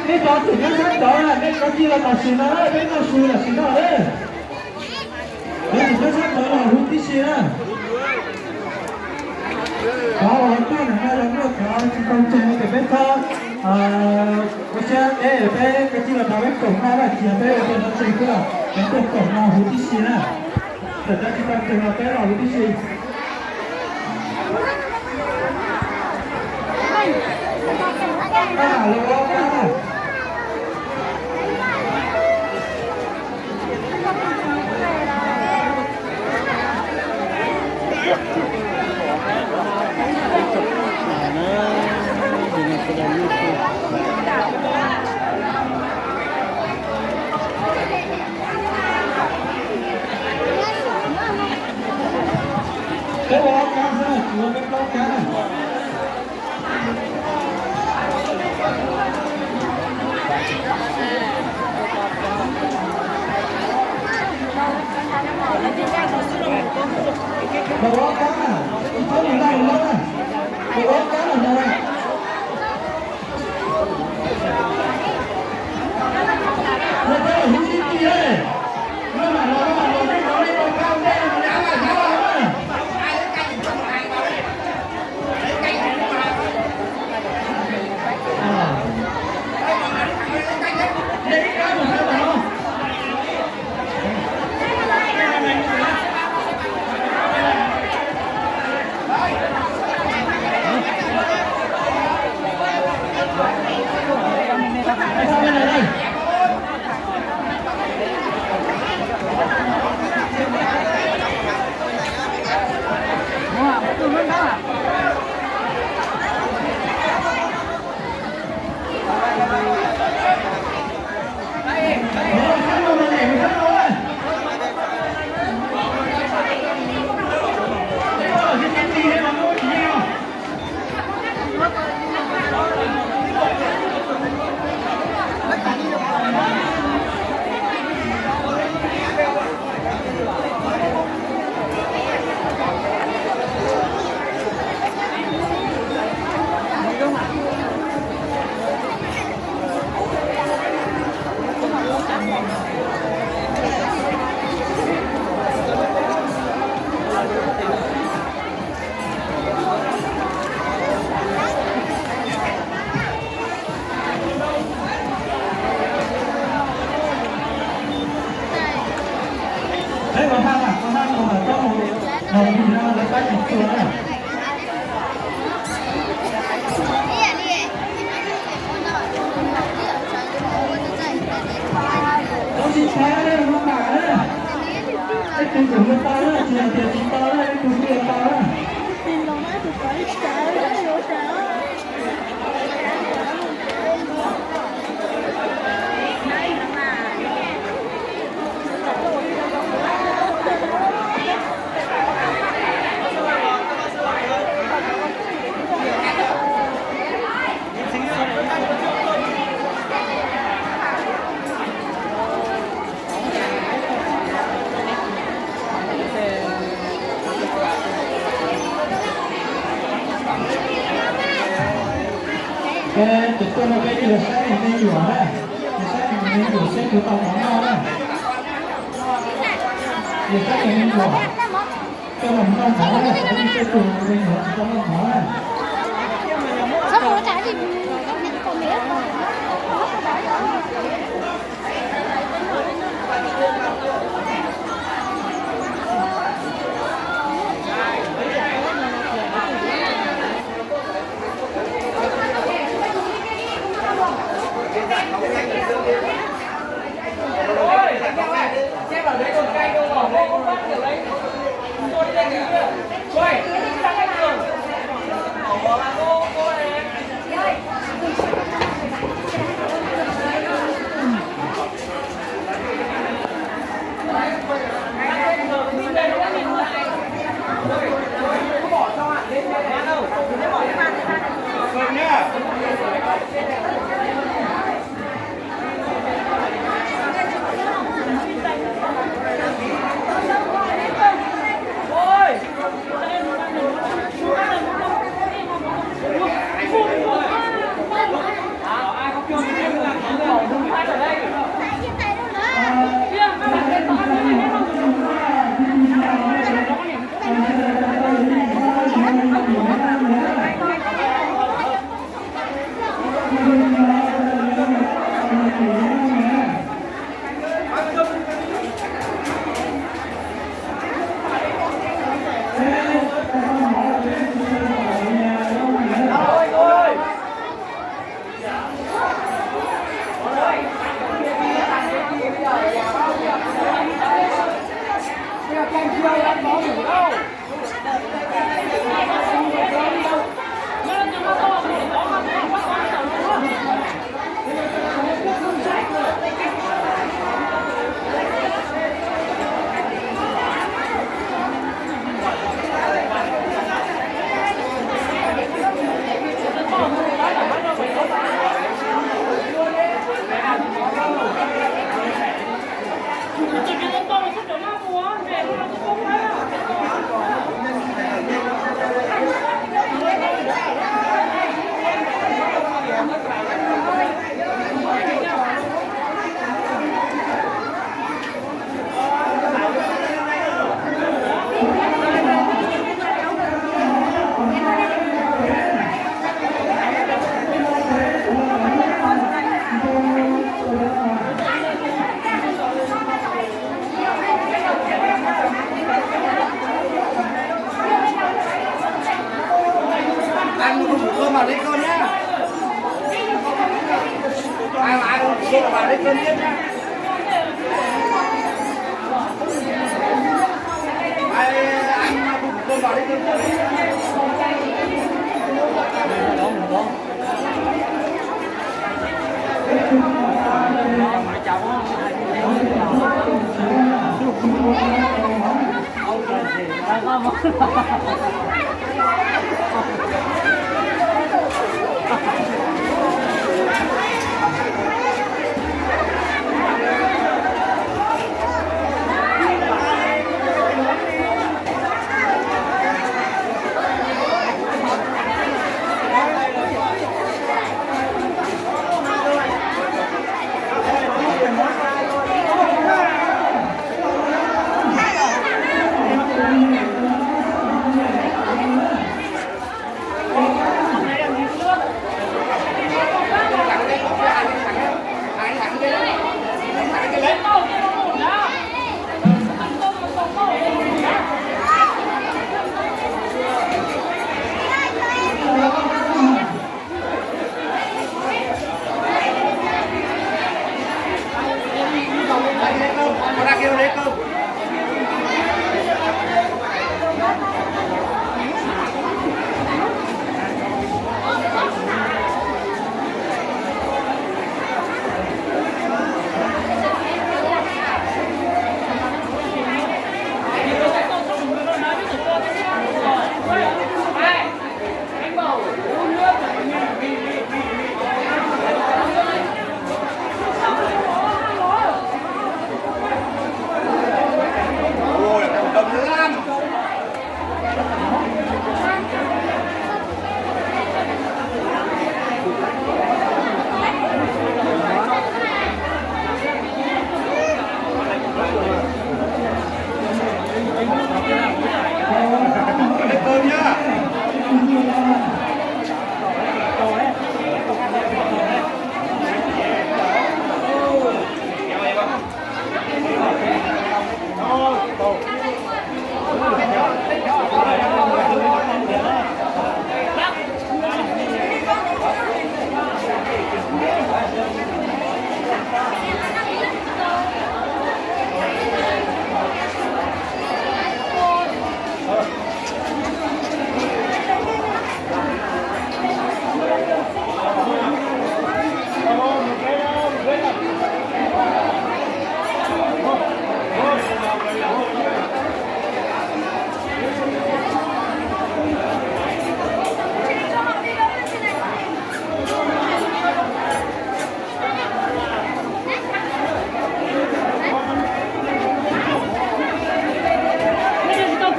Nej cov tseem nyob sab tod na, nej kav tsij los tam sim no, peb noj su tam sim no na. Cov tseem nyob sab tod los hu tib si na. Cov uas tuaj ntawm no yog muaj cov tsis tau tseg ces peb txhob ua siab deb, peb kav tsij los rau peb kaum no na, cia peb ua tej no tseg xwb, cov tuaj kaum no hu tib si na. Txawm cov tsis tau tseg los peb los hu tib si. Peb ua ob kab xwb, tsis ua peb plaub kab na. Ua ob kab na, tsis txhob mus laj mus loj na. Ua ob kab na no. Peb ua haj, ua haj no mas koj mus, mus mus no lawv pab tsis txuag na. Koj tsis txhob ua mam na. Ib tug tseem ua tau na, tsis hais tias tsis tau na, ib tug twb ua tau na. Ces tuaj no peb yuav saib me nyuam na, yuav saib me nyuam seb puas tau mov noj na. Yuav saib me nyuam, coj los noj mov na, ib tej tug me nyuam tsis tau noj mov na. Ăn một cơm vào đây cơm nhá. Ăn, ăn một cơm vào đây cơm tiếp nhá. Ăn, ăn một cơm vào đây cơm tiếp. Tsis tau kua,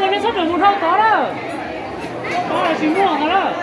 nej txhob rawm mus dhau tod lawm. Tod tsis muaj ntawd lawm.